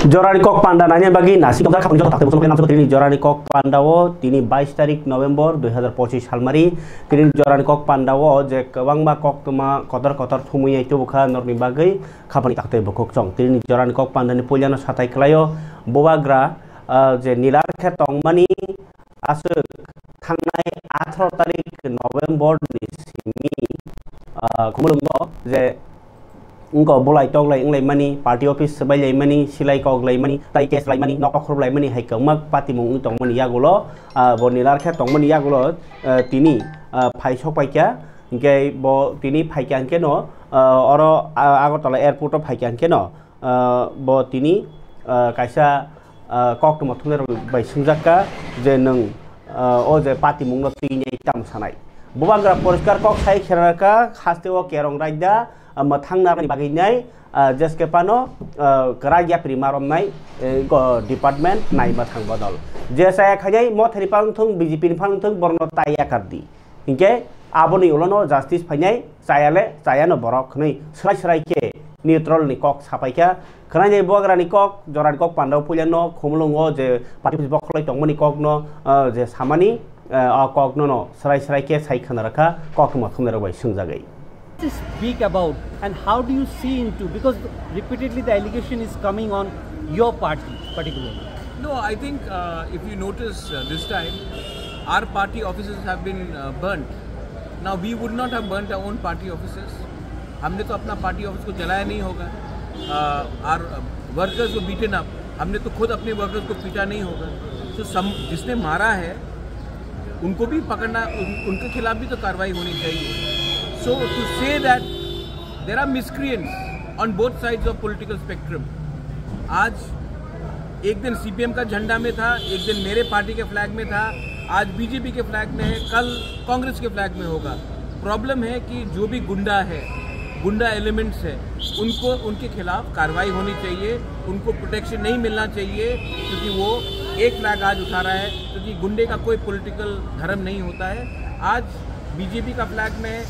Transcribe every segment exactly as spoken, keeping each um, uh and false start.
Jorani kok panda nani bagwi nasing tongkha khapang joto takte bosong namsok tini jorani kok panda o tini bais tarik November dui hazar pochis salmari tini jorani kok panda o je kwbangma kok tuma kotor kotor thumwi ai tubu kha norni bagwi khapang takte bukhuk chong tini jorani kok panda ni puilano satai kwlaio bubagra ah, je nilar khe tongmani aswk thangnai atharo tarik November ni simi ah, Khumulwngo je wngkha bulai toklai wnglaimani, party office swbailaimani, silai koklaimani, tai case laimani, nok khurlaimani hai kwbangma patimung wngwi tongmani yagulo, ah, bo nilar khe tongmani yagulo, ah, tini, ah, phai sokpaikha, hinkhe bo tini phaikha hinkheno, ah, oro, ah, Agartala airport o phaikha hinkheno, ah, bo tini, ah, kaisa, ah, koktwma thumnairok bai swngjak kha je nwng, ah, o je patimungno twinai tamo sanai. Bubagra poriskar kok sai kherarkha, hasteo kerong raida, ah, mwthang narwkni bagwi nai, ah, jeskepano, ah, kwrak yapri maromnai, eh, go department nai mwthang bodol. Je chaya khainai mothani phang thung, B J P ni phang thung, borokno tai yakar di. Hinkhe aboni ulono justice phainai, chaya le chayano borok hwnwi swrai swrai khe neutral ni kok sapaikha. Khwnai nai bubagrani kok, jorani kok pandao puilano Khumulwngo je party office bokholai tongmani kokno, ah, je samani, ah, o kokno no swrai swrai khe sai khna rwkha, koktwma thumnairok bai swngjagwi. Just speak about and how do you see into, because repeatedly the allegation is coming on your party particularly. No, I think uh, if you notice uh, this time, our party offices have been uh, burnt. Now, we would not have burnt our own party offices. हमने तो अपना party office को जलाया नहीं होगा. Uh, our uh, workers were beaten up. हमने तो खुद अपने वर्कर्स को पीटा नहीं होगा. तो सम, जिसने मारा है, उनको भी पकड़ना, उन, उनके खिलाफ भी तो कार्रवाई होनी चाहिए. So to say that there are miscreants on both sides of political spectrum. आज एक दिन सीपीएम का झंडा में था, एक दिन मेरे पार्टी के फ्लैग में था, आज बीजेपी के फ्लैग में है, कल कांग्रेस के फ्लैग में होगा. प्रॉब्लम है कि जो भी गुंडा है, गुंडा एलिमेंट्स है, उनको, उनके खिलाफ कार्रवाई होनी चाहिए. उनको प्रोटेक्शन नहीं मिलना चाहिए, क्योंकि वो एक फ्लैग आज उठा रहा है, क्योंकि गुंडे का कोई पॉलिटिकल धर्म नहीं होता है. आज बीजेपी का फ्लैग में है,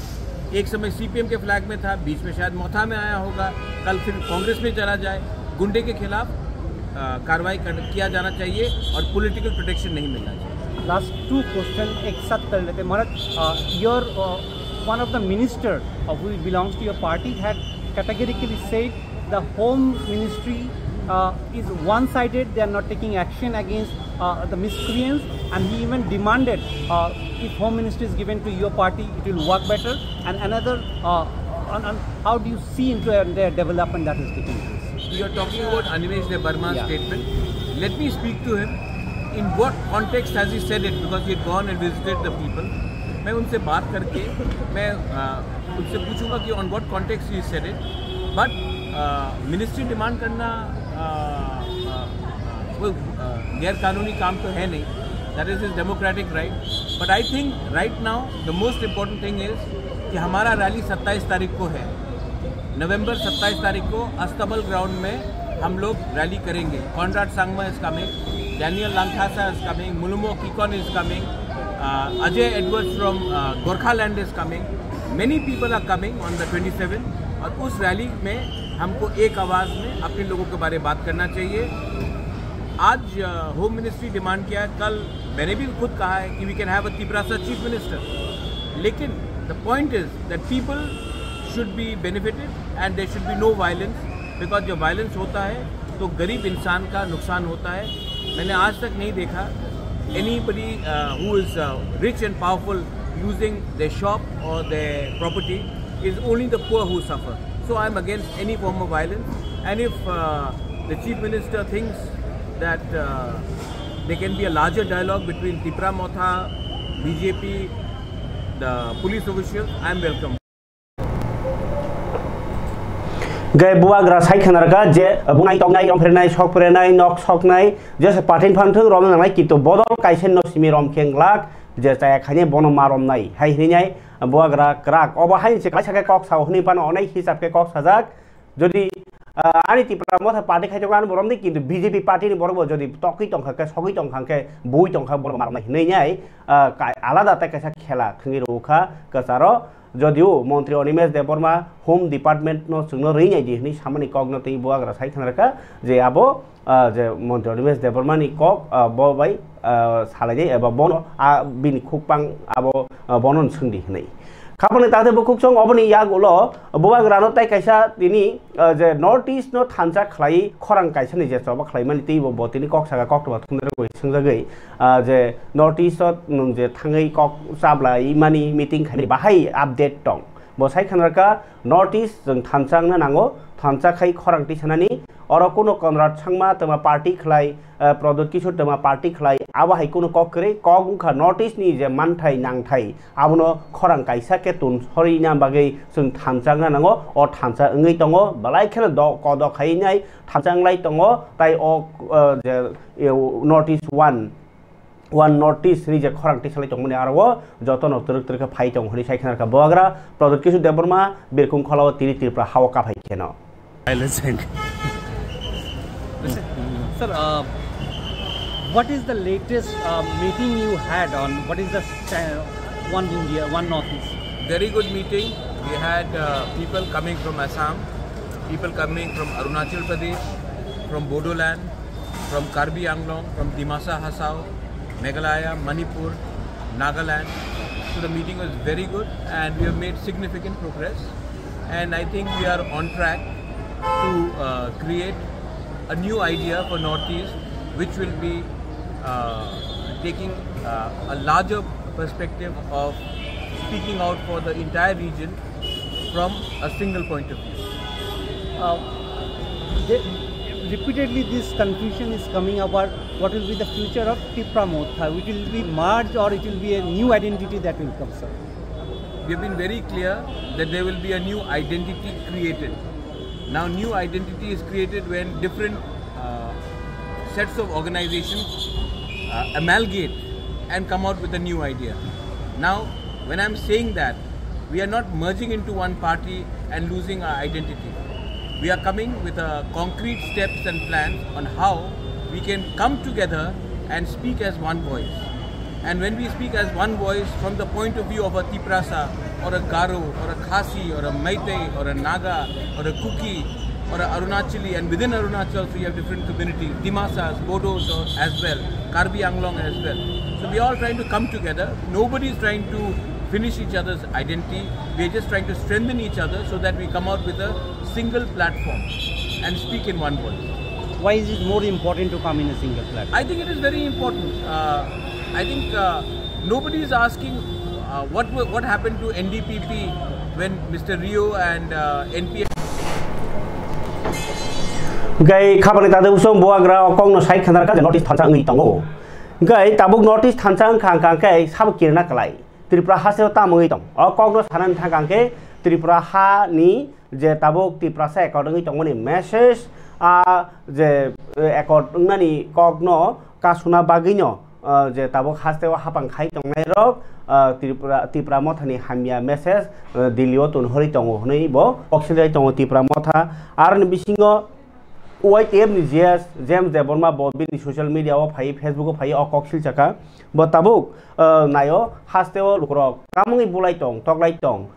एक समय सीपीएम के फ्लैग में था, बीच में शायद मोथा में आया होगा, कल फिर कांग्रेस में चला जाए. गुंडे के खिलाफ अ, कार्रवाई कर, किया जाना चाहिए और पॉलिटिकल प्रोटेक्शन नहीं मिलना चाहिए. Last two question ek saath kar lete, Maharaj, uh, your uh, one of the minister uh, who belongs to your party had categorically said the home ministry uh, is one-sided. They are not taking action against uh, the miscreants, and he even demanded uh, if home ministry is given to your party, it will work better. And another, uh, on, on how do you see into uh, the development that is taking place? You are talking about Animesh Debbarma's Yeah. statement. Let me speak to him. In what context has he said it? Because he had gone and visited the people. मैं उनसे बात करके मैं अ, उनसे पूछूंगा कि on what context he said it. But ministry demand करना अ, अ, कोई अ, गैर कानूनी काम तो है नहीं. That is his democratic right. But I think right now the most important thing is कि हमारा रैली सत्ताईस तारीख को है. नवंबर सत्ताईस तारीख को अस्तबल ग्राउंड में हम लोग रैली करेंगे. Conrad Sangma is coming, Daniel Langthasa is coming, Mulumo Kikon is coming, uh, Ajay Edwards from uh, Gorkhaland is coming. Many people are coming on the twenty seventh. और उस रैली में हमको एक आवाज़ में अपने लोगों के बारे में बात करना चाहिए. आज होम मिनिस्ट्री डिमांड किया है, कल मैंने भी खुद कहा है कि we can have a Tiprasa chief minister. लेकिन the point is that people should be benefited and there should be no violence, because जब वायलेंस होता है तो गरीब इंसान का नुकसान होता है. मैंने आज तक नहीं देखा anybody uh, who is uh, rich and powerful using their shop or their property. Is only the poor who suffer. So I'm against any form of violence. And if uh, the chief minister thinks that uh, there can be a larger dialogue between Tipra Motha, B J P, the police officials, I'm welcome. Gai buagra sai khanarka je bunai tongnai, romphrenai, sokphrenai, nok soknai, jese patin phanthung romna nangnai, kintu bodol kaisen no simi rom khe glak, je chaya khaine bono ma romnai hai hinai buagra krak. Obo hai se kaisa khe kok sao hinui pano onai hisab khe kok sajak. Jodi ah, ani Tipra Motha party khai tongo ani borom di, kintu B J P party ni borok bo jodi tokwi tongkha khe, sogwi tongkha khe, bui tongkha borok ma romnai hinui nai, ah, kai-, alada tai kaisa khela thwngwi rwkha kwcharo. Jodio Montri Animesh Debbarma Home Department no chwngno rwi nai di hwnwi samani kokno tei bubagra sai khna rwkha je abo, ah, je Montri Animesh Debbarma ni kok, ah, bo bai, ah, salainai eba bono, ah, bini khukpang abo, ah, bono swngdi hwnwi. Khapangni tate bukhuk song oboni yak ulo bubagrano tai kaisa tini, ah, je North East no thansa khlai khorang kaisa ni je choba khlaimani tei bo, bo tini kok saka koktwma thumnai rogwi swngjagwi, ah, je North East o nwng je thangwi kok chablai mani meeting khaimani bahai update tong. Bo sai khna rwkha North East chwng thansa wngna nango, thansa khai khorang tisanani. Oro kuno Conrad Sangma twma party khlai, eh, Pradyot Kishore twma party khlai, abo hai kuno kok kwrwi, kok wngkha North East ni je manthai nangthai, abono khorang kaisa khe tun sorina bagwi chwng thansa wngna nango. O thansa wngwi tongo, belai kheno do-, kodo khainai thansa wnglai tongo, tai o, eh, je, eh, North East one, One North East hwnwi je khorang tisalai tongmani aro o jotono twrwk twrwk khe phai tongo hwnwi sai khna rwkha bubagra Pradyot Kishore Debbarma birkung kholao tini Tripura hao kaphai kheno. Silence. Sir, uh, what is the latest, uh, meeting you had on what is the sta-, One India, One North East? Very good meeting. We had, uh, people coming from Assam, people coming from Arunachal Pradesh, from Bodoland, from Karbi Anglong, from Dimasa Hasao, Meghalaya, Manipur, Nagaland. So the meeting was very good and we have made significant progress. And I think we are on track to, uh, create a new idea for Northeast, which will be, uh, taking, uh, a larger perspective of speaking out for the entire region from a single point of view. Uh, the, repeatedly this confusion is coming about what will be the future of Tipra Motha. It will be merged or it will be a new identity that will come, sir? We have been very clear that there will be a new identity created. Now, new identity is created when different, uh, sets of organizations, uh, amalgate and come out with a new idea. Now, when I'm saying that, we are not merging into one party and losing our identity. We are coming with a concrete steps and plans on how we can come together and speak as one voice. And when we speak as one voice from the point of view of a Tiprasa or a Garo or a Khasi or a Meitei or a Naga or a Kuki or a Arunachali, and within Arunachal also you have different communities, Dimasas, Bodos or as well, Karbi Anglong as well. So we are all trying to come together. Nobody is trying to finish each other's identity. We are just trying to strengthen each other so that we come out with a single platform and speak in one voice. Why is it more important to come in a single platform? I think it is very important. Uh, I think, uh, nobody is asking, uh, what wa-, what happened to N D P P when Mister Rio and, uh, N P F Hwnkhe khabangni tade usong bubagra o kokno sai khna rwkha je North East thansa wngwi tongo. Hwnkhe tabuk North East thansa wngkha hwnkha khe sabo kirna kwlai. Tripura hasteo tamo wngwi tong. O kokno sanani thangkha hwnkhe Tripura ha ni je tabuk Tiprasa accord wngwi tongmani message, a je, eh, accord wngnani kokno kasuna bagwino, ah, je tabuk hasteo hapang khai tongnai rok, ah, Tripura, Tipra Mothani hamya message, ah, Delhi o tun hori tongo hwnwi bo koksilai tongo Tipra Motha. Aroni bisingo Y T F ni G S James Debbarma bo bini social media o phai, Facebook o phai o koksil chaka. Bo tabuk, ah, naio hasteo lukurok kamungwi bulai tong, toklai tong.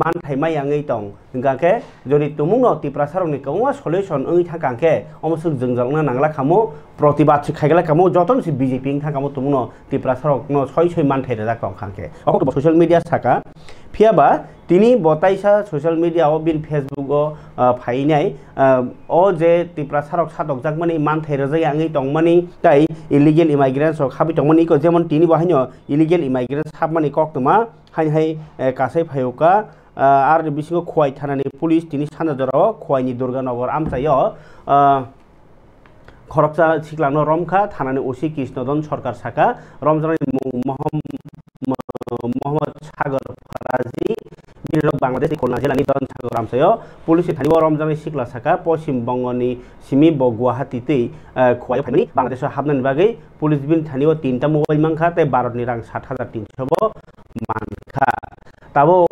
Manthai mai yangwi tong. Hingkha khe jodi tumungno Tiprasarokni kwbangma solution wngwi thangkha khe, omo swk jwngjal wngna nangla khamu, protibad se khaigla khamu, jotono se B J P wng thangkhamu tumungno Tiprasarokno soi soi manthai rwjak tong kha khe. Obo social media saka. Phiya ba tini bo taisa social media o bini Facebook o, ah, phainai, ah, o je Tiprasarok satokjakmani manthai rwjak yangwi tongmani tei illegal immigrants rok habwi tongmani iko jemon tini bo haino illegal immigrants hapmani koktwma. Haini hai, eh, kasai phaio ka, ah, aroni bisingo Khowai thanani police tini sanja jorao Khowai ni Durga Nagar amchaio, ah, khoroksa siklano romkha. Thanani O C Krishnodon Sarkar saka, romjaknai mung Moham-, Mo-, Mohammad Sagar Faraji, bini rok Bangladesh ni Khulna jilani Don Sagar amchaio. Police ni thani o romjaknai sikla saka, Poschim Bongoni simi bo Guwahati tei, ah, Khowai phaimani Bangladesh o hapnani bagwi police bini thani o tinta mobile mankha tei Bharat ni rang sat hajar tinso bo mankha. Tabuk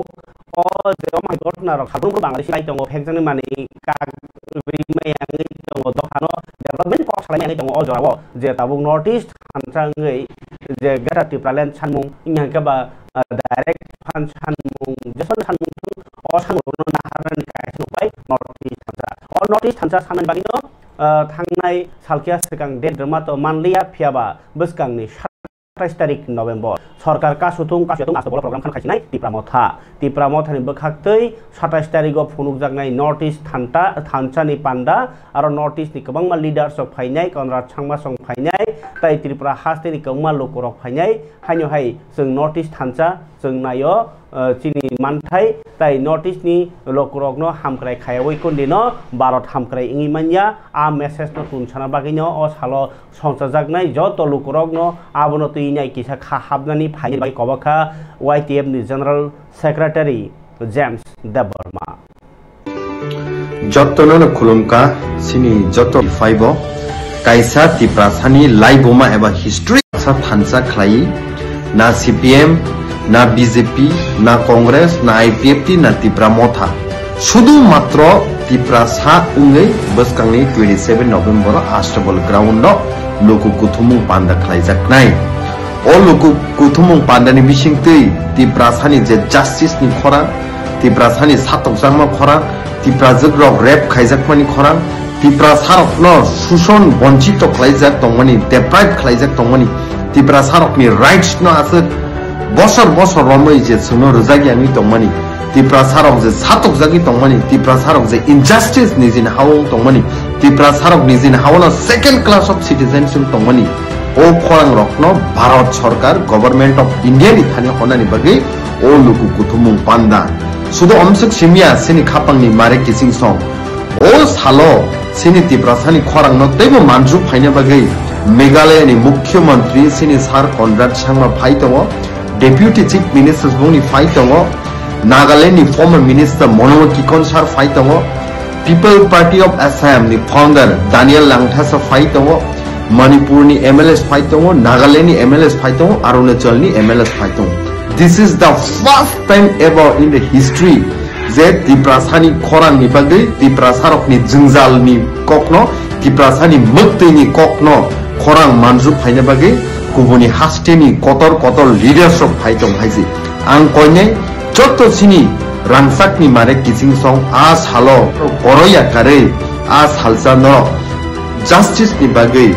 o je o mai gotna rok sabrum Bangladesh lai tongo, phekjaknai manwi kagwi mai yangwi tongo, dophano development kok salai yangwi tongo o jorao, je tabuk North East thansa wngwi je Greater Tipraland sanmung wngya hwnkhe ba, ah, direct phan sanmung, jeson sanmung o samungrokno naharnani kaisa upai North East thansa. O North East thansa sanani bagwino, ah, thangnai salkhe swkang date rwma to manliya, phiyaba bwskangni satais tarik November. Sorkar kasu thung, kasu ya thung, aswk bolo program khan khaisinai Tipra Motha. Tipra Mothani bwkhaktwi satais tarigo phunukjaknai North East thanta-, thansani panda, aro North East ni kwbangma leaders rok phainai, Conrad Sangma song phainai, tai Tripura hasteni kwbangma lukurok phainai. Haino hai chwng North East thansa chwng naio, eh, chini manthai, tai North East ni lukurokno hamkrai khaiyawi kundino Bharat hamkrai wngwi manya. A message no tun sana bagwino o salo songchajaknai joto lukurokno abono twi nai kisa kha hapnani phaini bai kobakha Y T F ni General Secretary James Debbarma. Jottono no khulumkha, chini jotto phaibo kaisa Tiprasani laibuma eba history sa thansa khlai, na C P M, na B J P, na Congress, na I P F T, na Tipra Motha. Sudu matro Tiprasa wngwi bwskangni twenty seven November o Astabal ground o luku kuthumung panda khlaijaknai. O luku kuthumung pandani bisingtwi Tiprasani je justice ni khorang, Tiprasani satokjakma khorang, Tiprajwk rok rape khaijakmani khorang, Tiprasarokno suson bonchito khlaijak tongmani, deprive khlaijak tongmani, Tiprasarokni rights no aswk bosor bosor romwi je chwngno rwjak yangwi tongmani, Tiprasarok je satokjagwi tongmani, Tiprasarok je injustice nijini ha-o wng tongmani, Tiprasarok nijini ha-o no second class of citizens wng tongmani, o khorang rokno Bharat Sarkar, Government of India ni thani honani bagwi o luku kuthumung panda. Sudu omswk simya chini khapangni mare kiching song. O salo chini Tiprasani khorangno teibo manju phaina bagwi Meghalaya ni Mukhyamantri chini Sir Conrad Sangma phai tongo, Deputy Chief Minister bongni phai tongo, Nagaland ni former Minister Monowa Kikon Sir phai tongo, People Party of Assam ni founder Daniel Langthasa phai tongo, Manipur ni M L As phai tongo, Nagaland ni M L As phai tongo, Arunachal ni M L As phai tongo. This is the first time ever in the history je Tiprasani khorangni bagwi, Tiprasarokni jwngjalni kokno, Tiprasani mwktwini kokno khorang manju phaina bagwi kubuni hasteni kotor kotor leaders rok phai tong hai se. Ang koinai joto chini rangchakni mare kiching song a salo oro yakarwi a salsa norok justice ni bagwi,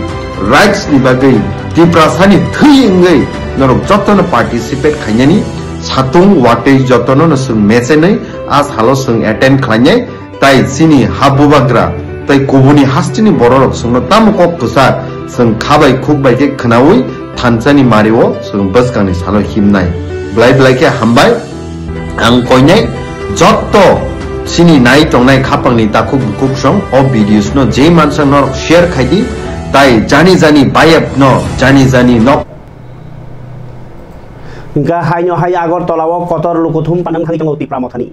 rights ni bagwi, Tiprasani thwi wngwi norok jotono participate khainani satung watwi jotono no chwng mechenwi a salo chwng attend khlainai, tai chini ha bubagra tai kubuni hasteni bororok chwngno tamo kok kwchar chwng khabai khukbai khe khwnaui thansani mario chwng bwskangni salo himnai. Belai belai khe hambai. Ang koinai jotto chini nai tongnai khapangni takhuk bukhuk song o videos no je mansa norok share khai di, tai jani jani bayap no jani jani nok. Hingkha haino hai Agartala o kotor lukuthum panang thangwi tongo Tipra Mothani.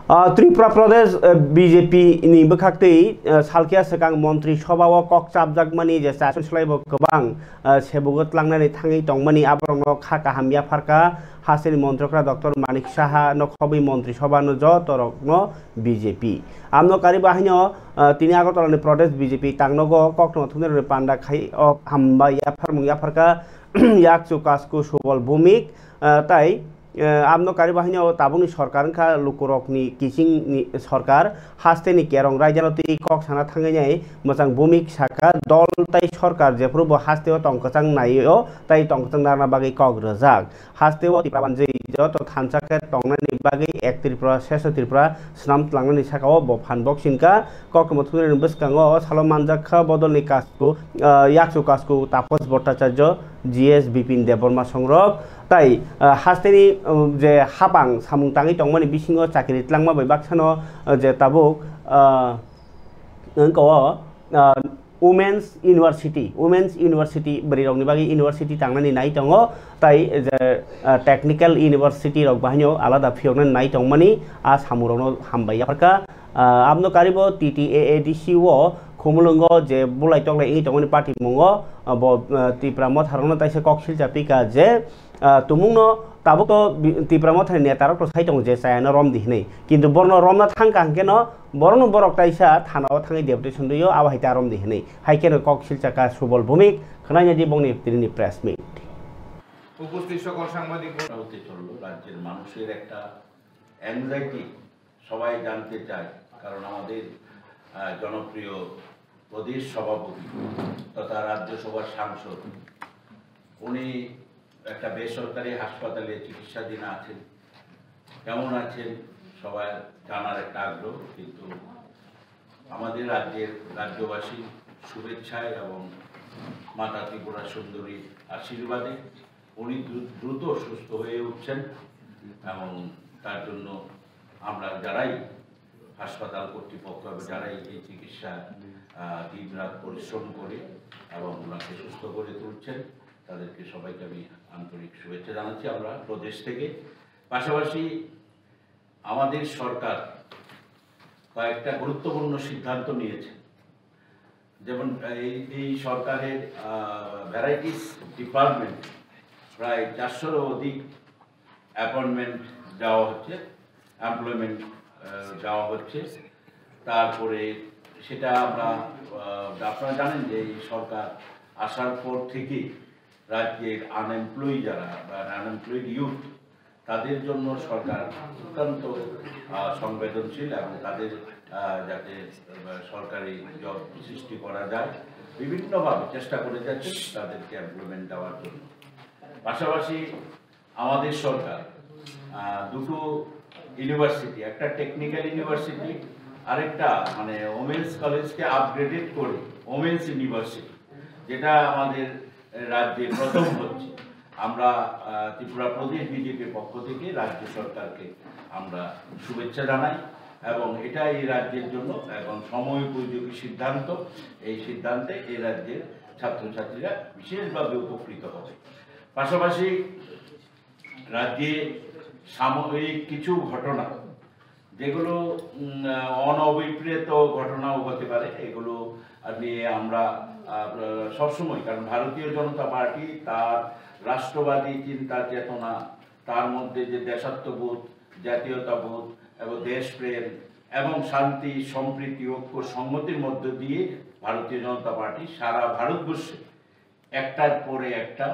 Ah, Tripura Pradesh, eh, B J P ni bwkhaktwi, eh, salkhe swkang Montri Sobha o kok chapjakmani je chasong slaibo kwbang, eh, sebugo tlangnani thangwi tongmani aborokno kha kaham yapharkha. Hasteni Montrokra Doctor Manik Saha no khobwi Montri Sobha no joto rokno B J P. Amno kariba haino, ah, tini Agartala ni Pradesh B J P tangnogo kokno thumnani panda khai o hamba yapharmung yapharkha yakchu kasku Subal Bhumik, ah, tai, eh, amno kariba haino tabukni sorkar wngkha lukurokni kichingni sorkar, hasteni kerong raidano twi kok sana thangwi nai mwchang Bhumik sakha dol tai sorkar jephuru bo hasteo tong kwchang naio tai tong kwchang narwkna bagwi kok rwjak. Hasteo Tipra banjwi joto thansa khe tongnani bagwi ek Tripura, sesa Tripura swnam tlangnani sakao bo phan boksingkha. Koktwma thumnairokni bwskango o salo manjak kha bodolni kasku, ah, yakchu kasku Tapos Bhattacharya, G S Bipin Debbarma songrok, tai, ah, hasteni, um, je hapang samung tangwi tongmani bisingo chakiri tlangma bai baksano, ah, je tabuk, ah, wngkha o, ah, Women's University, Women's University, bwrwirokni bagwi university tangnani nai tongo, tai je, ah, technical university rok bahaino alada phiyoknani nai tongmani a samungrokno hambai yapharkha. Ah, abno karibo T T A A D C o Khumulwngo je bulai toklai wngwi tongmani party mungo, ah, bo, ah, Tipra Motharokno taisa kok silcha pika je, ah, tumungno tabuk to bi-, Tipra Mothani netarok to sai tongo je chayano rom di hinwi. Kintu borokno romna thangkha hwnkhe no borokno borok taisa thana o thangwi deputation rwio, abo hai ta rom di hinwi. Hai kheno kok silchakha Subal Bhumik, khwnaina di bongni tinini press meet. উপস্থিত সকল সাংবাদিক বন্ধু। উত্তেজিত হলো রাজ্যের মানুষের একটা অ্যাংজাইটি সবাই জানতে চায়, কারণ আমাদের আহ, জনপ্রিয় প্রদেশ সভাপতি তথা রাজ্যসভার সাংসদ, উনি একটা বেসরকারি হাসপাতালে চিকিৎসাধীন আছেন। কেমন আছেন সবার জানার একটা আগ্রহ, কিন্তু আমাদের রাজ্যের রাজ্যবাসীর শুভেচ্ছায় এবং মাতা ত্রিপুরা সুন্দরীর আশীর্বাদে উনি দ্রু- দ্রুত সুস্থ হয়ে উঠছেন এবং তার জন্য আমরা যারাই হাসপাতাল কর্তৃপক্ষ এবং যারাই এই চিকিৎসা আহ, দিন রাত পরিশ্রম করে এবং ওনাকে সুস্থ করে তুলছেন, তাদেরকে সবাইকে আমি আন্তরিক শুভেচ্ছা জানাচ্ছি আমরা প্রদেশ থেকে। পাশাপাশি আমাদের সরকার কয়েকটা গুরুত্বপূর্ণ সিদ্ধান্ত নিয়েছে, যেমন এই এই সরকারের ভ্যারাইটিস ডিপার্টমেন্ট প্রায় চারশোরও অধিক অ্যাপয়েন্টমেন্ট দেওয়া হচ্ছে, এমপ্লয়মেন্ট দেওয়া হচ্ছে। তারপরে সেটা আমরা আহ, আপনারা জানেন যে এই সরকার আসার পর থেকে রাজ্যের আনএমপ্লয়ি যারা বা আনএমপ্লয়েড ইউথ, তাদের জন্য সরকার অত্যন্ত আহ, সংবেদনশীল এবং তাদের আহ, যাতে আহ, সরকারি জব সৃষ্টি করা যায়, বিভিন্নভাবে চেষ্টা করে যাচ্ছে তাদেরকে এমপ্লয়মেন্ট দেওয়ার জন্য। পাশাপাশি আমাদের সরকার আহ, দুটো ইউনিভার্সিটি, একটা টেকনিক্যাল ইউনিভার্সিটি, আরেকটা মানে ওমেন্স কলেজকে আপগ্রেডেড করে ওমেন্স ইউনিভার্সিটি, যেটা আমাদের রাজ্যে প্রথম হচ্ছে। আমরা আহ, ত্রিপুরা প্রদেশ বিজেপির পক্ষ থেকে রাজ্য সরকারকে আমরা শুভেচ্ছা জানাই এবং এটা এই রাজ্যের জন্য এখন সময় উপযোগী সিদ্ধান্ত। এই সিদ্ধান্তে এই রাজ্যের ছাত্রছাত্রীরা বিশেষভাবে উপকৃত হবে। পাশাপাশি রাজ্যে সাময়িক কিছু ঘটনা, যেগুলো উম, আহ, অনভিপ্রেত ঘটনাও হতে পারে, এগুলো নিয়ে আমরা আহ, সবসময়, কারণ ভারতীয় জনতা পার্টি তার রাষ্ট্রবাদী চিন্তা চেতনা, তার মধ্যে যে দেশাত্মবোধ, জাতীয়তাবোধ এবং দেশপ্রেম এবং শান্তি, সম্প্রীতি, ঐক্য, সংহতির মধ্য দিয়ে ভারতীয় জনতা পার্টি সারা ভারতবর্ষে একটার পরে একটা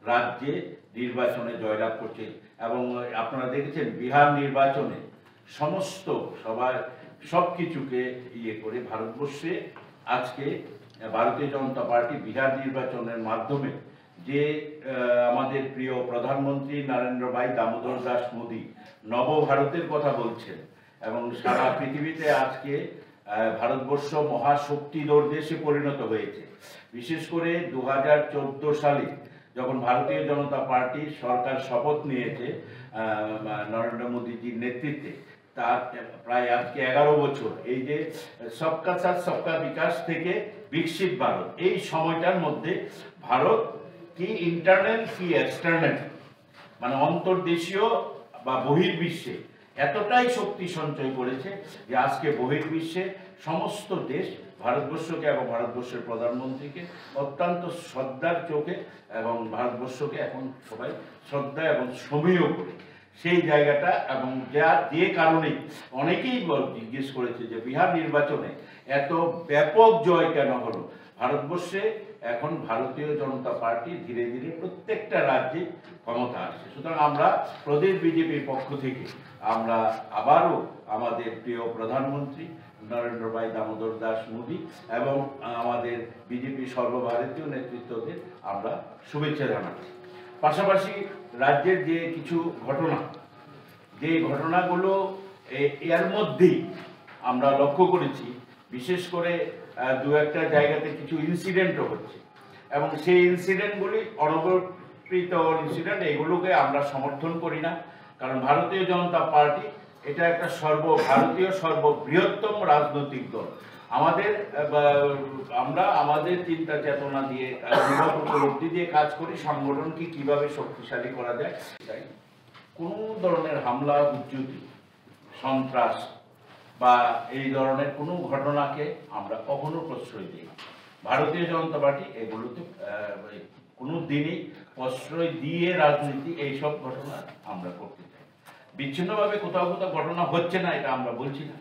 রাজ্যে নির্বাচনে জয়লাভ করছে। এবং আপনারা দেখেছেন, বিহার নির্বাচনে সমস্ত সবার সব কিছুকে ইয়ে করে ভারতবর্ষে আজকে ভারতীয় জনতা পার্টি বিহার নির্বাচনের মাধ্যমে যে আহ, আমাদের প্রিয় প্রধানমন্ত্রী নরেন্দ্র ভাই দামোদর দাস মোদী নবভারতের কথা বলছেন এবং সারা পৃথিবীতে আজকে আহ, ভারতবর্ষ মহাশক্তিধর দেশে পরিণত হয়েছে। বিশেষ করে দু হাজার চোদ্দ সালে যখন ভারতীয় জনতা পার্টি সরকার শপথ নিয়েছে আহ, নরেন্দ্র মোদীজির নেতৃত্বে, তার প্রায় আজকে এগারো বছর, এই যে সবকা সাথ সবকা বিকাশ থেকে বিকশিত ভারত, এই সময়টার মধ্যে ভারত কি ইন্টারনাল কি এক্সটার্নাল, মানে অন্তর্দেশীয় বা বহির্বিশ্বে এতটাই শক্তি সঞ্চয় করেছে যে আজকে বহির্বিশ্বে সমস্ত দেশ ভারতবর্ষকে এবং ভারতবর্ষের প্রধানমন্ত্রীকে অত্যন্ত শ্রদ্ধার চোখে এবং ভারতবর্ষকে এখন সবাই শ্রদ্ধা এবং সমীহ করে সেই জায়গাটা। এবং যা যে কারণে অনেকেই বল- জিজ্ঞেস করেছে যে বিহার নির্বাচনে এত ব্যাপক জয় কেন হলো, ভারতবর্ষে এখন ভারতীয় জনতা পার্টি ধীরে ধীরে প্রত্যেকটা রাজ্যে ক্ষমতা আসছে। সুতরাং আমরা প্রদেশ বিজেপির পক্ষ থেকে আমরা আবারও আমাদের প্রিয় প্রধানমন্ত্রী নরেন্দ্র ভাই দামোদর দাস মোদী এবং আমাদের বিজেপি সর্বভারতীয় নেতৃত্বদের আমরা শুভেচ্ছা জানাচ্ছি। পাশাপাশি রাজ্যের যে কিছু ঘটনা, যে ঘটনাগুলো এ- এর মধ্যেই আমরা লক্ষ্য করেছি, বিশেষ করে আহ, দু একটা জায়গাতে কিছু ইনসিডেন্টও হচ্ছে এবং সেই ইনসিডেন্টগুলি অনবকৃত ইনসিডেন্ট, এগুলোকে আমরা সমর্থন করি না। কারণ ভারতীয় জনতা পার্টি এটা একটা সর্বভারতীয় সর্ববৃহত্তম রাজনৈতিক দল। আমাদের আহ, বা- আমরা আমাদের চিন্তা চেতনা দিয়ে, আহ, মহৎ উপলব্ধি দিয়ে কাজ করি, সংগঠনকে কিভাবে শক্তিশালী করা যায়। তাই কোনো ধরনের হামলা, উজ্জুতি, সন্ত্রাস বা এই ধরনের কোনো ঘটনাকে আমরা কখনো প্রশ্রয় দিই না। ভারতীয় জনতা পার্টি এগুলোতে আহ, কোনো দিনই প্রশ্রয় দিয়ে রাজনীতি এইসব ঘটনা আমরা করতে চাই। বিচ্ছিন্নভাবে কোথাও কোথাও ঘটনা হচ্ছে না, এটা আমরা বলছি না,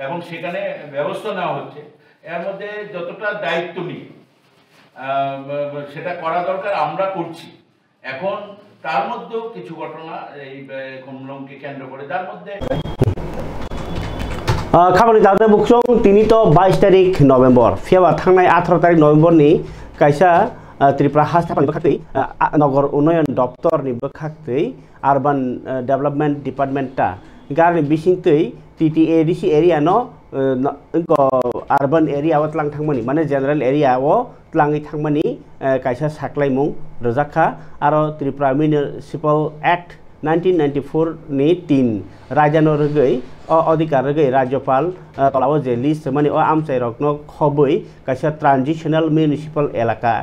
এবং সেখানে ব্যবস্থা নেওয়া হচ্ছে। এর মধ্যে যতটা দায়িত্ব নিয়ে আহ, সেটা করা দরকার আমরা করছি। এখন তার মধ্যেও কিছু ঘটনা এই, এ, খুলনাকে কেন্দ্র করে, যার মধ্যে আহ, khabani dada buksong tini to bais tarik November, phiyaba thangnai atharo tarik November ni kaisa, ah, Tripura haste haphangni bwkhaktwi, ah, ah, nogor unnoyon doptor ni bwkhaktwi urban, ah, development department ta garni bisingtwi T T A D C area no, ah, no, urban area o tlang thangmani, mane general area o tlangwi thangmani, eh, kaisa saklaimung rwjak kha. Aro Tripura Municipal Act nineteen ninety-four ni tin raidano rwgwi, o odhikar rwgwi Rajyapal, eh, tolao je list rwmani o amchairokno khobwi kaisa transitional municipal elaka,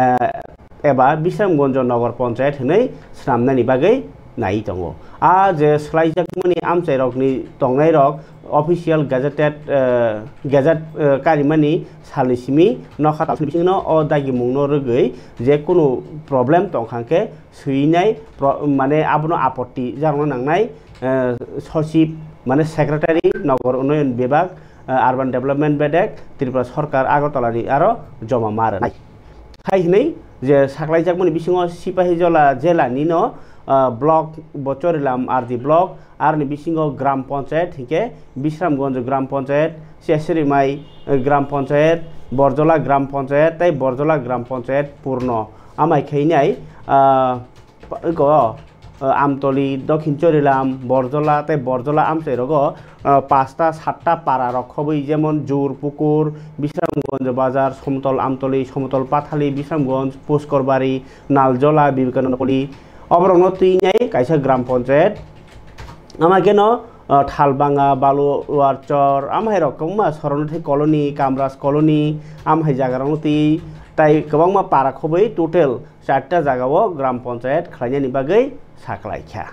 eh, eba Bisramganj Nagar Panchayat hwnwi swnamnani bagwi naiwi tongo. A je swlaijakmani amchairokni tongnairok official gazetted, eh, gazette, eh, karimani salni simi nokha talsani bisingno o dagimungno rwgwi je kunu problem tongkha khe swinai pro-, mane abono apotti jarokno nangnai, eh, sochib mane secretary nogor unnoyon bibhag, eh, urban development bedek Tripura sorkar Agartala ni aro joma ma rwnai. Hai hwnwi je saklaijakmani bisingo Sipahijola jela nino, ah, block bo Chorilam R D block, aroni bisingo gram panchayat hinkhe Bisramganj gram panchayat, Chesrimai, eh, gram panchayat, Borjola gram panchayat tei Borjola gram panchayat purno. Amai khainai, ah, pa-, eko, ah, Amtoli, Dokhin Chorilam, Borjola tei Borjola amchai rogo, ah, pasta satta para rok khobwi jemon Jur Pukur, Bisramganj Bazar, Somotol Amtoli, Somotol Pathali, Bisramganj, Puskorbari, Naljola, Bibekananda Poli. Oborokno twinai kaisa gram panchayat. Ama keno, ah, Thalbanga, Baluwarchor, amhai rok kwbangma Soronthai colony, Kamraj colony, amhai jaga rokno twi tai kwbangma para khobwi total charta jagao gram panchayat khlainani bagwi saklaikha.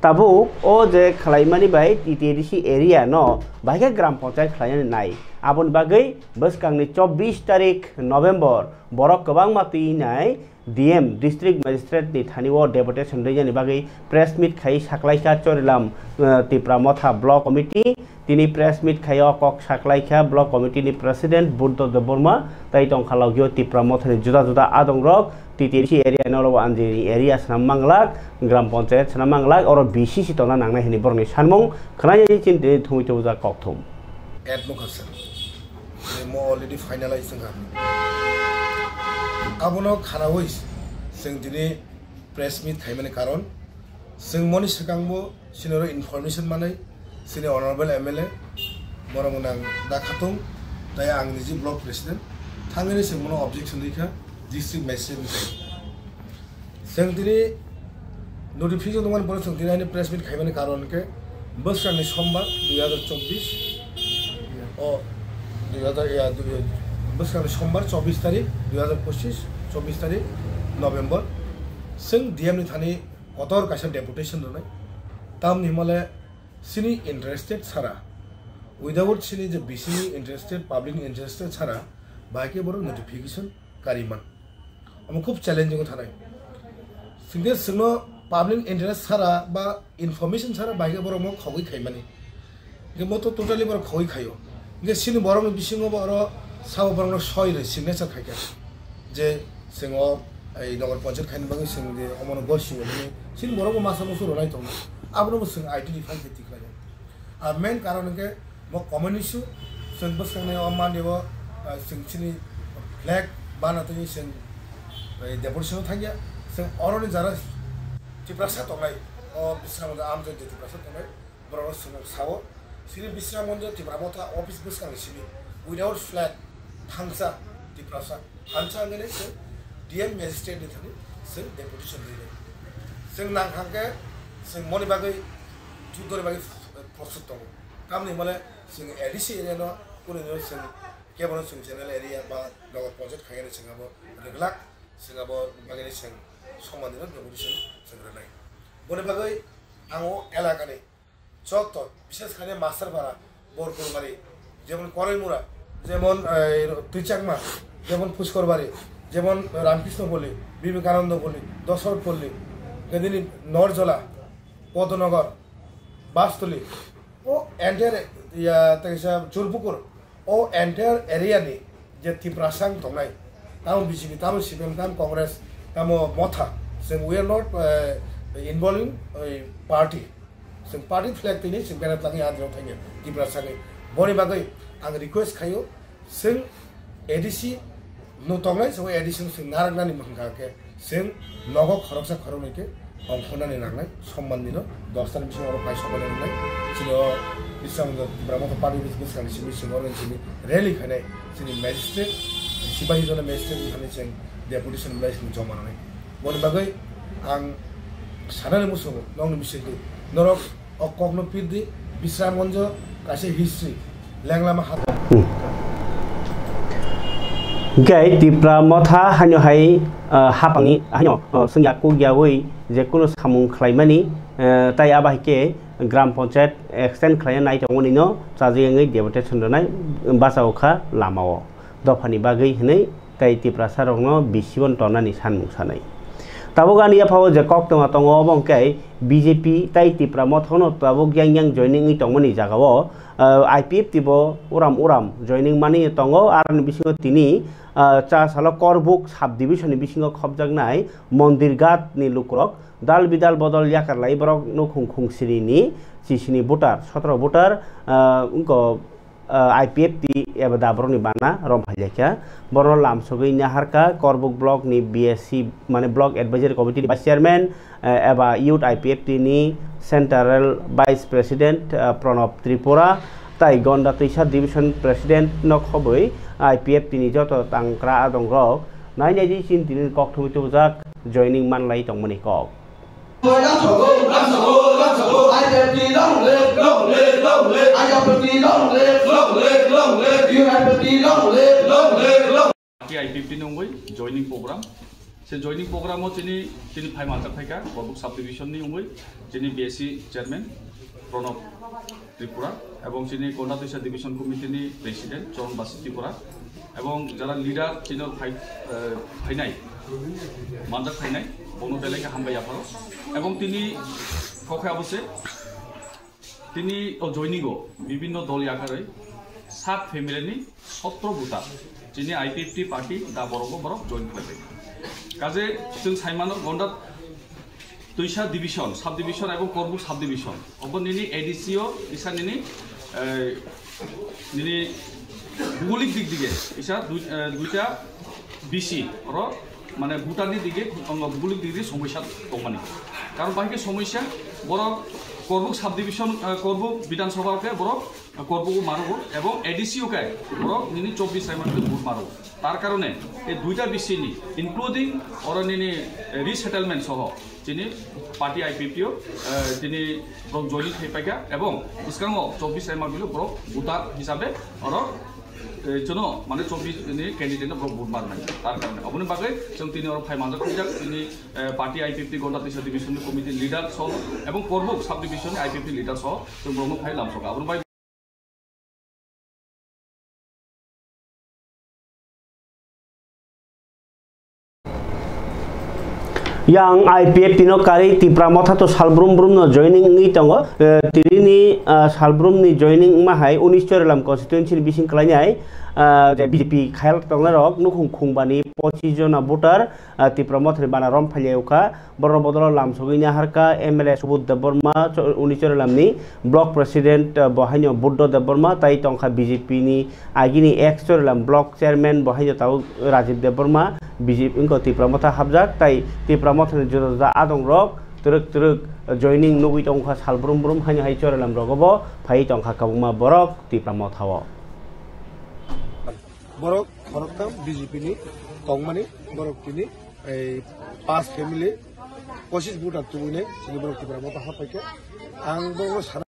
Tabuk o je khlaimani bai T T A D C area no bahai khe gram panchayat khlainani nai. Aboni bagwi bwskangni chobbish tarik November borok kwbangma twi nai D M, District Magistrate ni thani o deputation rwinani bagwi press meet khai saklaikha Chorilam, eh, Tipra Motha Block Committee. Tini press meet khai o kok saklaikha Block Committee ni President Buddha Debbarma, tai tongkha logio Tipra Mothani juda juda adongrok, T T A D C area no ro anjini area swnam manglak, gram panchayat swnam manglak, oro B C C tongna nangnai hwnwi borokni sanmung khwnai chini tini thumwi tubujak kokthum. Ad nukha sir. Mo already finalize wngkha. Abono khanaui chwng tini press meet khaimani karon, chwng moni swkangbo chini oro information manwi, chini honorable M L A, borok nang da khatung, tai ang niji block president, thangwi chwng bono objection rikha district magistrate ni thani. Chwng tini notification tongmani borok chwng tini haino press meet khaimani karon khe bwskangni sombar dui hazar chobbish, o dui hazar, ya, dui, bwskangni sombar chobbish tarik dui hazar pochisni, chobbish tarik November, chwng D M ni thani kotor kaisa deputation rwnai. Tamni himale chini interested sara, without chini je B C ni interested, public ni interested sara, bahai khe borok notification kariman. Omo khub challenging thanai. Singke chwngno public interest sara ba information sara bahai khe borok mo khogwi khaimani. Hingke mo to totally borok khogwi khaio. Hingke chini borokni bisingo bo oro sabo borokno soi rwi signature khaikha. Je chwng o, ei, Nagar Panchayat khaina bagwi chwng je omono gosio hwnwi chini borokbo masa musu rwnai tongo. Abono bo chwng identify khe tikhlaio. Ar main karon hwnkhe bo common issue, chwng bwskangnai o mani o, ah, chwng chini flag bana twi chwng, eh, deputation o thangya. Chwng oroni jara Tiprasa tongnai, o Bisramganj amjai je Tiprasa tongnai, borok chwng sao, chini Bisramganj Tipra Motha office bwskangni simi without flag thangsa Tiprasa. Hansa hwnwi se D M magistrate ni thani se deputation rinai. Chwng nang hang khe chwng moni bagwi juddoni bagwi prostut tongo. Tamni hwnmale chwng A D C area no kunu no chwng kebono chwng general area ba Nagar Panchayat khainani chwng abo rwglak, chwng abo bagwi chwng somani no deputation chwng rwnai. Boni bagwi ang o elakani Joto, bishes khaine Masterpara, Borkurbari, jemon Koraimura, jemon, eh, Twichakma, jemon Puskorbari, jemon Ramkrishnopolli, Bibekanandopolli, Dosorothpolli, gedini Norjola, Podonogar, Bastuli, o entire, ya, tei kisa Jurpukur, o entire area ni je Tiprasa wng tongnai, tamo B J P, tamo C P M, tamo Congress, tamo Motha, Then we are not, uh, involving, uh, party. Chwng party flag tini chwng bera tangwi adrok thangya Tiprasa ni. Boni bagwi ang request khayo, chwng A D C no tongnai, chwng A D C no chwng naraknani mwkhang kha khe, chwng nogo khoroksa khoroknwi khe ongkhornani nangnai, somman dino dosta ni bisingo oro phai sobaina nangnai. Chini o Bisramchandra Tipra Motha party ni bwskangni simi chwng oro chini rally khainai, chini magistrate, sipahi jona magistrate ni thani chwng deputation belai chwng joma nangnai. Boni bagwi ang sanani muchungo nokni bisingtwi norok o kokno pirdi, Bisramganjo kaisa history, Lenglama hato. Hmm. Hingke Tipra Motha haino hai, ah, hapangni haino, ah, sengya kukyawi je kunu samung khlaimani, eh, tai abo hai khe Gram Panchayat extend khlaina nai tongmani no chajaknai deputation rwnai bachao kha lamao. Dophani bagwi hinwi tei Tiprasa rokno bisibo tonani sanmung sanai. Tabuk ani yaphao je koktwma tongo, obo hwnkhe B J P tei Tipra Motha no tabuk yang yang joining wngwi tongmani jagao, ah, I P F T bo uram uram joining manwi tongo. Aroni bisingo tini, ah, cha salo Korbuk sub division ni bisingo khopjaknai Mondirghat ni lukurok dal bidal bodol yakar lai borok nukhung khungsiri ni chisini voter, sotro voter, ah, wngko ah, I P F T eba da borokni bana rom phailaikha. Borok lamsogwi naharkha Korbuk block ni B S C, mane Block Advisory Committee ni Vice Chairman, eh, eba Youth I P F T ni Central Vice President, eh, Pranab Tripura, tai Gonda Twisa Division President no khobwi I P F T ni joto tangkra adongrok nai nai di chin tini kokthumwi tubujak joining manlai tongmani kok. Party I P F T ni wngwi joining program. Se joining program o chini, chini phai manjak phaikha, Korbuk subdivision ni wngwi chini B S C chairman Pranab Tripura, ebong chini Konda Twisa Division Committee ni President Charan Basi Tripura, ebong jara leader chini phai, eh, phainai, manjak phainai, bono belai khe hambai yapharo. Ebong tini kokhe abo se, tini o joining o bibhinno dol yakarwi sat family ni sotro buta chini I P F T party da borok bo borok join khlaibai. Kaje chwng saimano Gonda Twisa division, subdivision ebong Korbuk subdivision. Obo nini A D C o isa nini, eh, nini bhugolik dik dige isa dui-, eh, duita B C oro mane voter ni dige, ongo bhugolik dik dige somosya tongmani. Karon bahai khe somosya borok Korbuk subdivision, eh, Korbuk Bidhan Sabha khe borok Korbugo marugo ebong A D C o kai borok nini chobbish saimar khe vote marugo. Tar karone e duita B C ni, including oro nini, eh, resettlement soho chini party I P F T o, eh, tini borok joining khai paikha ebong bwskango chobbish saimar bilo borok voter hisabe oro, eh, chwngno mane chobbish ni candidate no borok vote marnai. Tar karone oboni bagwi chwng tini oro phai manjak khaijak tini, eh, party I P F T Gonda Twisa division ni committee leader soho ebong Korbuk sub division ni I P F T leader soho chwng borokno phai lamsoka. Aboni bagwi Yang I P F T no karwi Tipra Motha to salbrum brum no joining wngwi tongo. Eh, tini ni, ah, salbrum ni joining wngma hai unis Chorilam constituency ni bising kwlainai, ah, je B J P khayal tongnai rok nukhung khung bani pochis jona voter, ah, Tipra Motha ni bana rom phailaio kha. Borok bodolo lamsogwi naharkha M L A Subodh Debbarma, cho-, uni Chorilam ni block president, ah, bo haino Buddho Debbarma, tai tongkha B J P ni agini ex Chorilam block chairman bo haino tabuk Rajiv Debbarma, B J P wngkha Tipra Motha hapjak, tai Tipra Motha ni juda juda adong rok twrwk twrwk joining nugwi tongkha sal brum brum haino hai Chorilam rogo bo phaiwi tongkha kwbangma borok Tipra Motha o. Borok khoroktham B J P ni tongmani, borok tini ei pas family, pochis voter tubui nai, chini borok Tipra Motha hapaikha. Ang borok sana,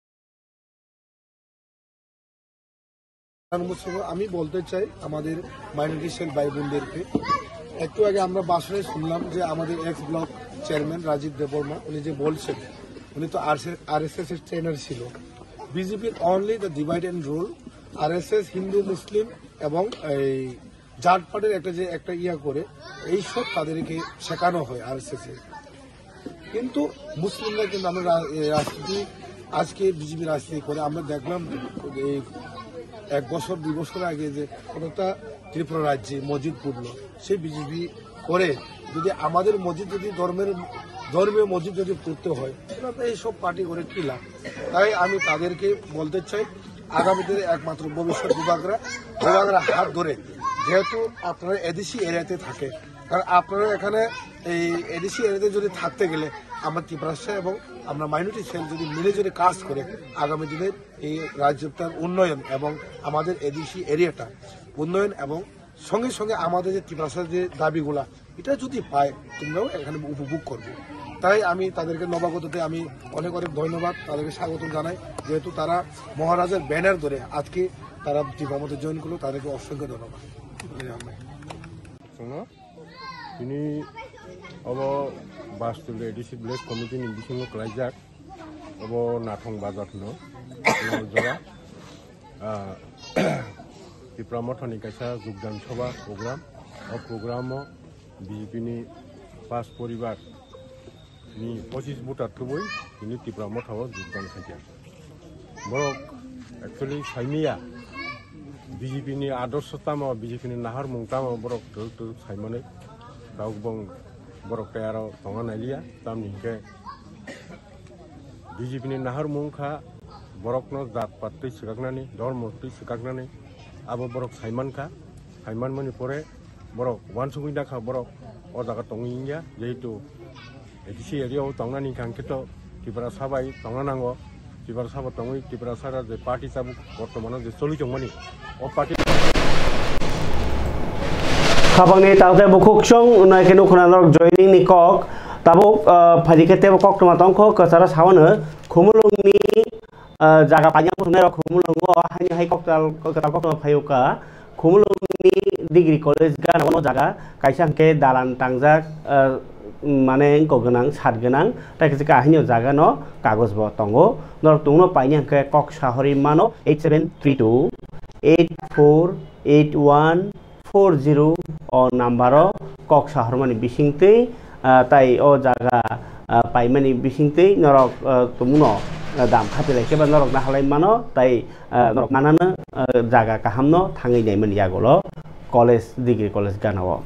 আমি বলতে চাই আমাদের minority sell ভাই বোনদেরকে। একটু আগে আমরা ভাষণে শুনলাম যে আমাদের এক্স ব্লক চেয়ারম্যান রাজীব দেববর্মা, উনি যে বলছেন, উনি তো আরএসএস এর ট্রেনার ছিল। বিজেপির only the divide and rule, RSS Hindu Muslim এবং এই জাতপাতের একটা যে একটা ইয়া করে, এইসব তাদেরকে শেখানো হয় আরএসএস এ। কিন্তু মুসলিমরা কিন্তু আমরা রা-, এ, রাজনীতি, আজকে বিজেপি রাজনীতি করে আমরা দেখলাম এই এক বছর দুই বছর আগে যে কতটা ত্রিপুরা রাজ্যে মসজিদ পুড়লো, সেই বিজেপি করে যদি আমাদের মসজিদ যদি ধর্মের, ধর্মীয় মসজিদ যদি করতে হয়, তাহলে তো এইসব পার্টি করে কি লাভ? তাই আমি তাদেরকে বলতে চাই, আগামী দিনে একমাত্র ভবিষ্যৎ বুবাগরা, বুবাগরা হাত ধরে, যেহেতু আপনারা এডিসি এরিয়াতে থাকে, কারণ আপনারা এখানে এই এডিসি এরিয়াতে যদি থাকতে গেলে আমরা তিপ্রাসা এবং আমরা মাইনরিটি সেল যদি মিলে যদি কাজ করে, আগামী দিনের এই রাজ্যটার উন্নয়ন এবং আমাদের এডিসি এরিয়াটা উন্নয়ন এবং সঙ্গে সঙ্গে আমাদের যে তিপ্রাসার যে দাবিগুলা, এটা যদি পায়, তোমরাও এখানে উপভোগ করবে। তাই আমি তাদেরকে নবাগততে আমি অনেক অনেক ধন্যবাদ, তাদেরকে স্বাগত জানাই, যেহেতু তারা মহারাজার ব্যানার ধরে আজকে তারা ত্রিপুরা মতে জয়েন করলো, তাদেরকে অসংখ্য ধন্যবাদ। Chwngno tini obo Bastuli A D C Village Committee ni bisingo kwlaijak, obo Nathong Bazar hwno, Naljaga. Ah, Tipra Mothani kaisa Jogdan Sabha program, o programo B J P ni pas poribar ni pochis voter tubui tini Tipra Motha o jogdan khaikha. Borok actually saimaya B J P ni adorsho tamo, B J P ni naharmung tamo borok twrwk twrwk saimani. Tabuk bong borok tei aro tongna nailiya, tamni hinkhe B J P ni naharmung kha borokno jat pat twi swkaknani, dhormo twi swkaknani, abo borok saimankha. Saimanmani pore borok uansugwi nakha borok o jaga tongwi wngya, jehetu A D C area o tongnani hwnkha hwnkhe to Tiprasa bai tongna nango. Tiprasa bo tongwi Tiprasa je party tabuk bortomano je choli tongmani, o party. Khapangni takhtai bukhuk chwng nai khe nukhuna norok joining ni kok. Tabuk, ah, phaidi khe tebo koktwma tongkho, kwcharo sawano Khumulwngni, ah, jaga paina muthungnairok Khumulwngo haini hai koktal, kwtal koktwma phaiwkha. Khumulwngni degree college gana o jaga kaisa hwnkhe dalan tangjak, ah, mane wngkok gwnang, sat gwnang, tei kaisa kahini o jaga no kagoj bo tongo. Norok tongno paini hwnkhe kok sahori mano eight seven three two eight four eight one four zero o number o kok sahormani bisingtwi, ah, tai o jaga, ah, paimani bisingtwi norok, ah, tumuno, ah, dam khatilai khe ba norok nahalai mano, tai, ah, norok manano, ah, jaga kahamno thangwi naimani yagulo college, degree college gana o.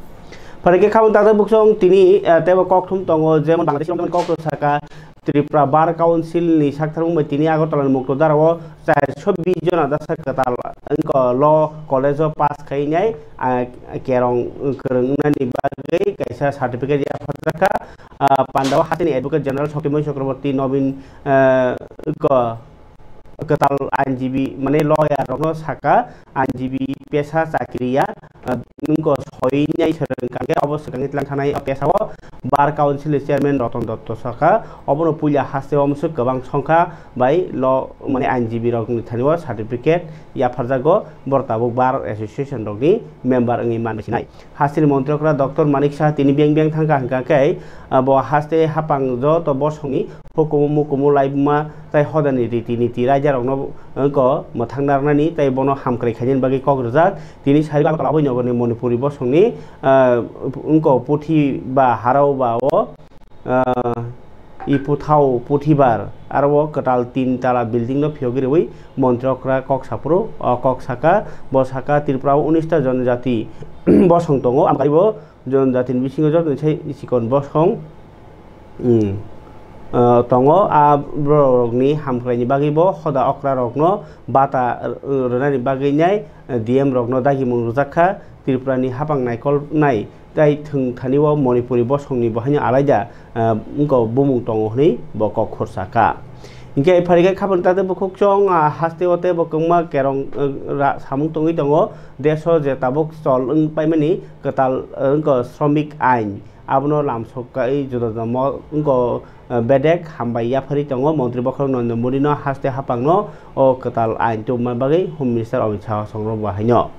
Phaikhe khabang takhtai bukhuk chwng tini, ah, teibo kokthum tongo, jemon Bangladesh ni kokthum saka, Tripura Bar Council ni saktharmung bai tini Agartala ni Mukto Dara o chairso bish jona dasa kwtal wngkha law college o pass khainai, ah, kerong kwrwng wngnani bagwi kaisa certificate yapharjakha. Ah, pandao hasteni Advocate General Shaktimoi Chakraborty, Nobin, ah, ko-, kwtal ain jibi mane lawyer rokno saka, ain jibi pesa chakriya, ah, wngkha soi nai swrwng kangkhe obo swkangni tlang thanai o pesa o Bar Council ni Chairman Roton Dotto saka, obono puila haste o mwswk kwbang songkha bai lo mane ain jibi rokni thani o certificate yapharjago, boro tabuk Bar Association rokni member wngwi man sinai. Hasteni Montri okra Doctor Manik Saha tini beng beng thangkha hwnkha khe, ah, bo haste hapang joto bosongni hukumu mukumu laibuma tei hodani riti niti raida rokno wngkha mwthang narnani tei bono hamkrai khainani bagwi kok rwjak. Tini sari Agartala Aboi Nogorni Manipuri bosongni, ah, wngkha puthi ba harau ba o, ah, iputhau puthibar aro o kwtal tin tala building no phiyogwi rwi Montri okra kok saphuru, o kok saka, bo saka Tripura o unis ta jonjati bosong tongo, amkaibo jonjatini bisingo joto ni sai chikon bosong, mm, ah, tongo. A borok rokni hamkraini bagwi bo hoda okra rokno bata, ah, rwnani bagwi nai, ah, D M rokno dagimung rwjak kha. Tripura ni hapang naikolnai tei thwng thani o Manipuri bosongni bo haino alaida, ah, wngkha bumung tongo hwnwi bo kok khorsa kha. Hinkhe phaikhe khabang takhtai bukhuk chwng, ah, haste o tei bo kwbangma kerong, ah, ra-, samung tongwi tongo. Desh o je tabuk chol wng paimani kwtal, ah, wngkha shramik ain, abono lamsok kai juda juda mo wngkha, ah, bedek hambai yapharwi tongo Montri bokhorok Narendra Modi no haste hapang no o kwtal ain tubuma bagwi Home Minister Amit Shah songrok bo haino.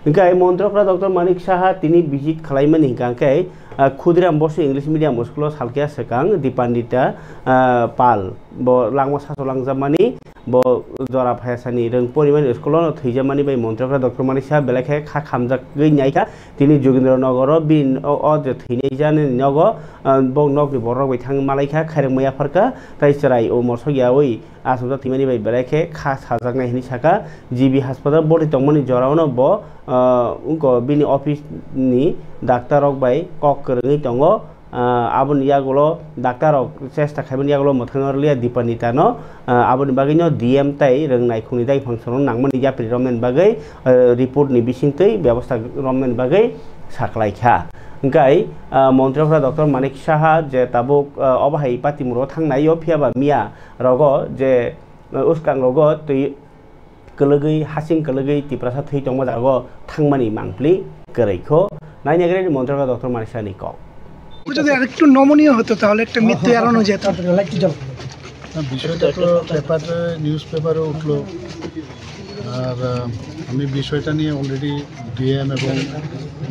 Hinkhe Montri okra Doctor Manik Saha tini visit khwlaimani hinkha khe, ah, Khudiram Bosu English Medium School o salkhe swkang Dipandita, ah, Pal bo langma saso langjakmani, Bo jora phaisani rwng porimani school-o thwijamani bai Montri Okra Doctor Manik Saha belai khe kha khamjagwi naikha. Tini Jogendra Nogoro bini o, o je thwinai jani nogo, ah, bo nokni borok bai thang malaikha, khairokma yapharkha, tai chwrai o mosok yaui achomjak thwimani bai belai khe kha sajaknai hinwi sakha. G B hospital bwrwi tongmani joraono bo, ah, wngkha bini office ni doctor rok bai kok kwrwngwi tongo. Ah, aboni yagulo doctor rok chesta khaimani yagulo mwthangna rwliya Dipanita no, ah, aboni bagwi no D M tai rwng naikhungni daiphang songno nangmani yapri romnani bagwi, ah, report ni bisingtwi bebosta romnani bagwi saklaikha. Hwnkhe, ah, Montri Okra Doctor Manik Saha je tabuk, ah, obo hai Patimuro thangnaio, phiyaba miya rogo je, ah, uskang rogo twi kwlwgwi, hasing kwlwgwi Tiprasa thwi tongma jago thangmani mangpli kwrwikho. Nainaigrani Montri Okra Doctor Manik Sahani kok. যদি আরেকটু নমনীয় হতো তাহলে একটা মৃত্যু এড়ানো যেত। না, বিষয়টা তো পেপারে, নিউজ পেপারে উঠলো। আর, আহ, আমি বিষয়টা নিয়ে অলরেডি ডিএম এবং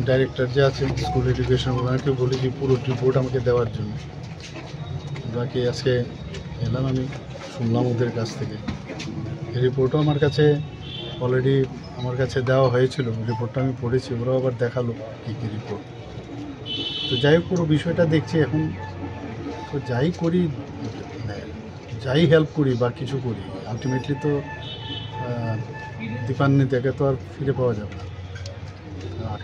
ডাইরেক্টর যে আছেন স্কুল এডুকেশন, ওনাকে বলেছি পুরো রিপোর্ট আমাকে দেওয়ার জন্য। বাকি আজকে এলাম, আমি শুনলাম ওদের কাছ থেকে। এই রিপোর্টও আমার কাছে অলরেডি আমার কাছে দেওয়া হয়েছিল, রিপোর্টটা আমি পড়েছি, ওরাও আবার দেখালো কী কী রিপোর্ট। তো যাই হোক, পুরো বিষয়টা দেখছি এখন। তো যাই করি, মানে, যাই হেল্প করি বা কিছু করি, আলটিমেটলি তো, আহ, দীপান্বিতাকে তো আর ফিরে পাওয়া যাবে না। আর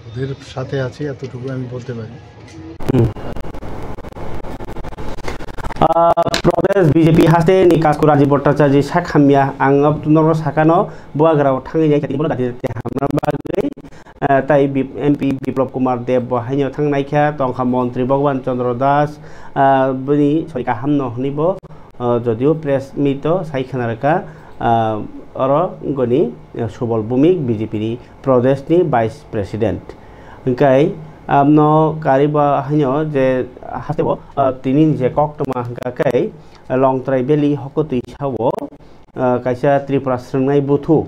ওদের সাথে আছি, এতটুকু আমি বলতে পারি। Hmm. Ah, Pradesh B J P haste ni Kasku Rajiv Bhattacharya sakhamya ang norok sakano buagra thangwi nai khati bono dati hamna bagwi, ah, tai Bip-, M P Biplab Kumar Deb bo haino thang naikha, tongkha montri Bhagwan Chandra Das, ah, bini sori kaham no hwnwi bo, ah, jodio press meet o sai khna rwkha, ah, oro goni, ah, Subal Bhumik B J P ni Pradesh ni Vice President. Hingkai abno kariba haino je haste bo, ah, tini ni je koktwma hingka khe Longtrai Valley hokotwi sao, ah, kaisa Tripura Srwngnai Buthu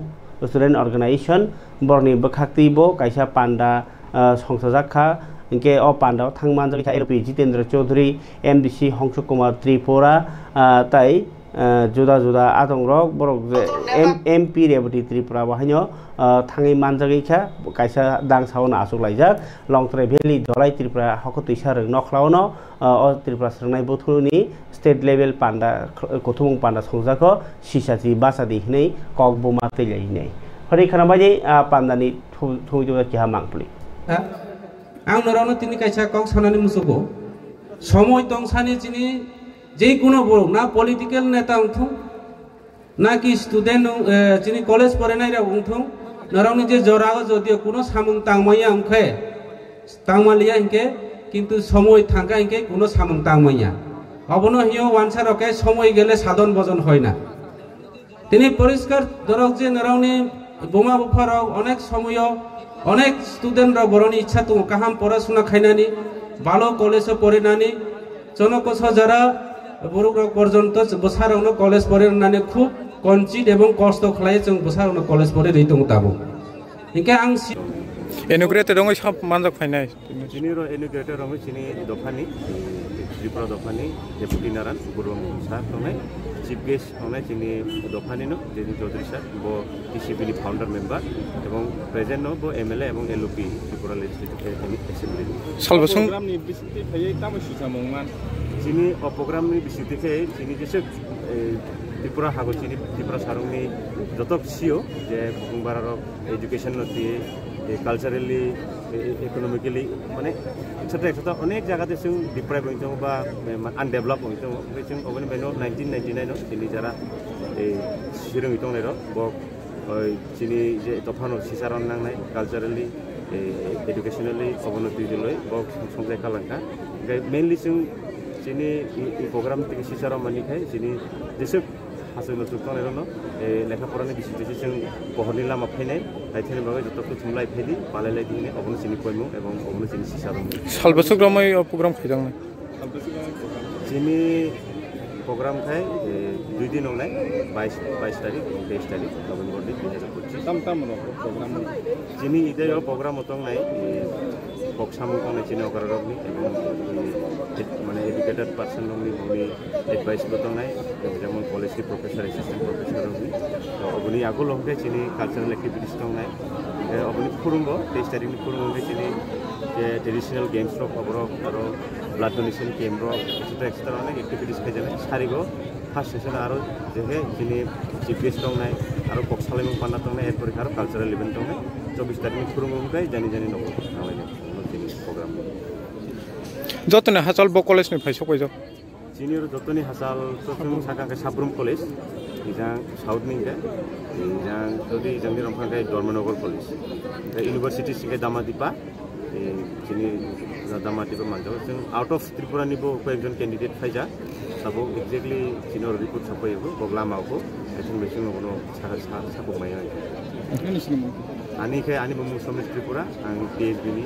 Student Organization borokni bwkhaktwi bo kaisa panda, ah, songsajak kha. Hinkhe o panda o thang manjak kha L P Jitendra Chaudhary, M D C Hongsuk Kumar Tripura, ah, tai ah, juda juda adongrok borok je M-, M P Rebati Tripura bo haino, ah, thangwi manjagwi kha, kaisa dang saono achuk laijak. Longtrai Valley Dholai Tripura hokotwisa rwng nokhlaono, ah, o Tripura Srwngnai Buthuni state level panda, kuthumung panda songjakho, sisa si basa di hinwi kok buma twi lai hinwi. Hwnwi khana bai di, ah, pandani thu-, thungwi tongma keha mangpli. Ha? Ang norokno tini kaisa kok sanani muchugo. Somoi tongsani chini je kuno borok na political neta wngthung, na ki student wng, eh, chini college porinai rok wngthung, norokni je jora o jodio kuno samung tangmaya wngkhe, tangmaliya hinkhe, kintu somoi thangkha hinkhe kuno samung tangmaya. Obono hiyo wansa rok khe somoi gele sadon bojon hoina. Tini poriskar dorok je norokni buma bupharok onek somoyo onek student rok borokni ichha tongo kaham porasuna khainani, balo college o porinani, chono koso jara borok rok porjonto bwsarokno college porinani khub konchit ebong kosto khlai chwng bwsarokno college pori rwi tongo tabuk. Hinkhe ang si- Inaugurated wngwi sab manjak phainai. Chini ro inaugurator wngwi chini dophani, Tripura dophani Deputy Naran Gurung sir tongnai, chief guest tongnai chini dophani no, chini Chaudhary sir, bo T C P ni founder member, ebong present no bo M L A ebong L O P Tripura Legislative Assembly ni. Salbosong program ni bisingtwi phaiwi tamo sichamung man? Chini o program ni bisingtwi khe chini jeswk, eh, Tripura hago chini Tripura sarong ni joto sio je bung bararok education no twi, eh, culturally, eh, economically, mane, et cetera, et cetera, onek jaga te chwng deprive wng tongo ba, eh, ma-, undeveloped wng tongo. Hwnkhe chwng oboni bai no nineteen ninety-nine o chini jara, eh, swrwngwi tongnai rok, bo, oi, chini je dophano sisarok nangnai, culturally, eh, educationally, obono twi diloi bo songchai kha langkha. Hwnkhe mainly chwng chini i, i program twi sisarok manwi khai chini jeswk Aswk no chwng tongnai rokno, eh, lekha porani bising twi se chwng pohorni lama phainai, hai thani bagwi joto kuchum lai phaidi, palai lai di hinwi obono chini koimung ebong obono chini sisa rok. Salbaswk romwi o program khaijaknai? Chini program khai, eh, dui din wngnai, bais, bais tarik, teis tarik November ni dui hazar pochis. Tam tam rok program? Chini idai o program o tongnai, eh, kok samung tongnai chini okra rokni, ebong, eh, ed-, mane educated person rokni boni advice bo tongnai, jemon Professor, assistant professor rok ni. To oboni yagulo hwnkhe chini cultural activities tongnai. Hwnkhe oboni phurungo, teis tarikh ni phurungo hwnkhe chini je traditional games rok, oborok aro blood donation camp rok, et cetera et cetera onek activities khaijaknai. Sarigo first session aro je khe chini chief guest tongnai, aro kok salaimung panna tongnai, erpore khe aro cultural event tongnai. Chobbish tarikh ni phurungo hwnkhe jani jani nogo thanglainai chini program. Jotoni hachal bo college ni phai sok paijak. Chini oro jotoni hachal chwng sakha khe Sabrum College, ijang South ni hwnkhe, ijang jodi ijang ni romkha khe Dharmanagar College, hwnkhe University hwnkhe Damadipa, eh, chini Damadipa manjak. Chwng out of Tripura ni bo koi ekjon candidate phaijak, tabuk exactly chini oro report sapai bo, bo lama bo, I think bising no bono sa, sa, sakuk maya. Ani khe ani bumung Somit Tripura, ang P H B ni.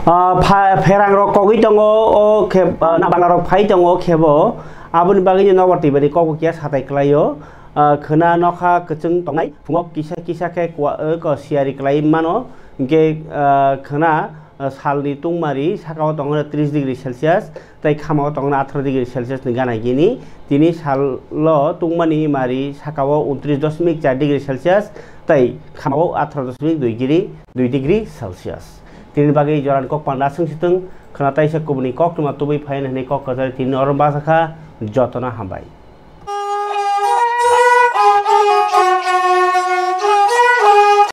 Ah, pha-, pherang rok kogwi tongo, o khe, ah, na bangla rok phai tongo khebo. Aboni bagwi no nobar twi bari kok kiya satai klaio. Ah, khwna nokha kwchwng tongnai, phungo kisa kisa khe kwa, eh, ko siyari klai mano. Hwnkhe, ah, khwna, ah, salni tungmari sakao tongo tris degree Celsius. Tei khamao tongo atharo degree Celsius ni gana gini. Tini salo tungmani mari sakao untris dosmik char degree Celsius, tei khamao atharo dosmik dui degree, dui degree Celsius. Tini bagwi joran kok panda swng sitwng, khwna taisa kubuni kok tuma tubui phai hwnwi kok kwchari tini oro basa kha. Jotono hambai.